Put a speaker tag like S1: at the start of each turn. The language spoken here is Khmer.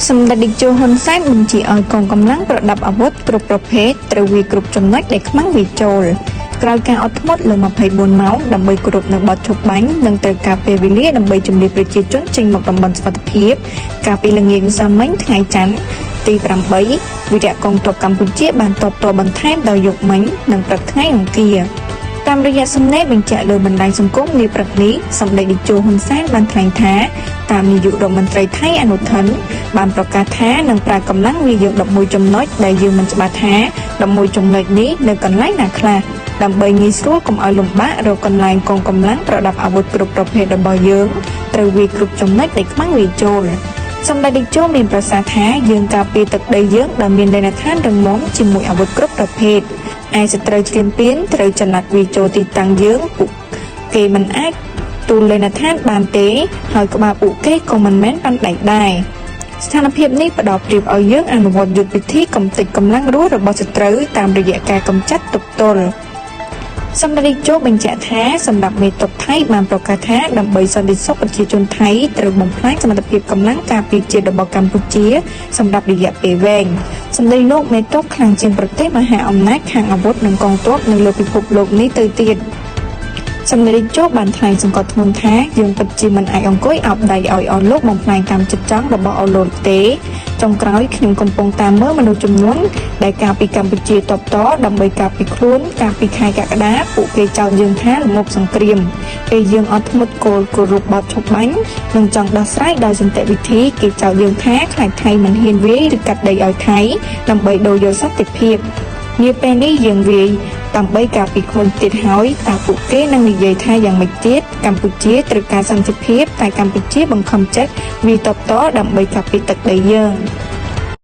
S1: សម្ដេចតេជោហ៊ុនសែនបញ្ជាឲ្យកងកម្លាំងប្រដាប់អាវុធគ្រប់ប្រភេទត្រូវវាយគ្រប់ចំណុចដែលខ្មាំងវាយចូលក្រោយការអត់ធ្មត់លើ24ម៉ោងដើម្បីគោរពនៅបទឈប់បាញ់និងត្រូវការពេលវេលាដើម្បីជម្លៀសប្រជាជនចេញមកតំបន់សុវត្ថិភាពកាលពីល្ងាចម្សិលមិញថ្ងៃច័ន្ទទី8វីរៈកងទ័ពកម្ពុជាបានតបតបន្ថែមដោយយប់មិញនិងព្រឹកថ្ងៃអង្គារតាមរយៈសំណេរបញ្ជាក់លើបណ្ដាញសង្គមនាព្រឹកនេះសម្ដេចតេជោហ៊ុនសែនបានថ្លែងថាតាមនាយករដ្ឋមន្ត្រីថៃអនុថិនបានប្រកាសថានឹងប្រើកម្លាំងវាយយើង11ចំណុចដែលយើងមិនច្បាស់ថា11ចំណុចនេះនៅកន្លែងណាខ្លះដើម្បីងាយស្រួលកុំឲ្យលំបាករកកន្លែងកងកម្លាំងប្រដាប់អាវុធគ្រប់ប្រភេទរបស់យើងត្រូវវាយគ្រប់ចំណុចដែលខ្មាំងវាយចូលសម្ដេចតេជោមានប្រសាសន៍ថាយើងការពារទឹកដីយើងដោយមានលេណដ្ឋានរឹងមាំជាមួយអាវុធគ្រប់ប្រភេទឯសត្រូវឈ្លានពានត្រូវចល័តវាយចូលទីតាំងយើងពួកគេមិនអាចទូលលេណដ្ឋានបានទេហើយក្បាលពួកគេក៏មិនមែនប៉ាន់ដែកដែរស្ថានភាពនេះផ្ដល់ប្រៀបឲ្យយើងអនុវត្តយុទ្ធវិធីកំទេចកម្លាំងរស់របស់សត្រូវតាមរយៈការកម្ចាត់ទប់ទល់សម្ដេចតេជោបញ្ជាក់ថាសម្រាប់មេទ័ពថៃបានប្រកាសថាដើម្បីសន្តិសុខប្រជាជនថៃត្រូវបំផ្លាញសមត្ថភាពកម្លាំងការពារជាតិរបស់កម្ពុជាសម្រាប់រយៈពេលវែងសម្ដីលោកមេទ័ពខ្លាំងជាងប្រទេសមហាអំណាចខាងអាវុធនិងកងទ័ពនៅលើពិភពលោកនេះទៅទៀតសម្ដេចតេជោបានថ្លែងសង្កត់ធ្ងន់ថាយើងពិតជាមិនអាចអង្គុយអោបដៃឲ្យអស់លោកបំផ្លាញតាមចិត្តចង់របស់អស់លោកទេចុងក្រោយខ្ញុំកំពុងតាមមើលមនុស្សចំនួនដែលកាលពីកម្ពុជាតបតដើម្បីការពារខ្លួនកាលពីខែកក្កដាពួកគេចោទយើងថាល្ងប់សង្គ្រាមពេលយើងអត់ធ្មត់គោលគោរពបទឈប់បាញ់និងចង់ដោះស្រាយដោយសន្តិវិធីគេចោទយើងថាខ្លាចថៃមិនហ៊ានវាយឬកាត់ដីឲ្យថៃដើម្បីដូរយកសន្តិភាពនាពេលនេះយើងវាយដើម្បីការពារខ្លួនទៀតហើយតើពួកគេនឹងនិយាយថាយ៉ាងម៉េចទៀតកម្ពុជាត្រូវការសន្តិភាពតែកម្ពុជាបង្ខំចិត្តវាយតបតដើម្បីការពារទឹកដីយើង។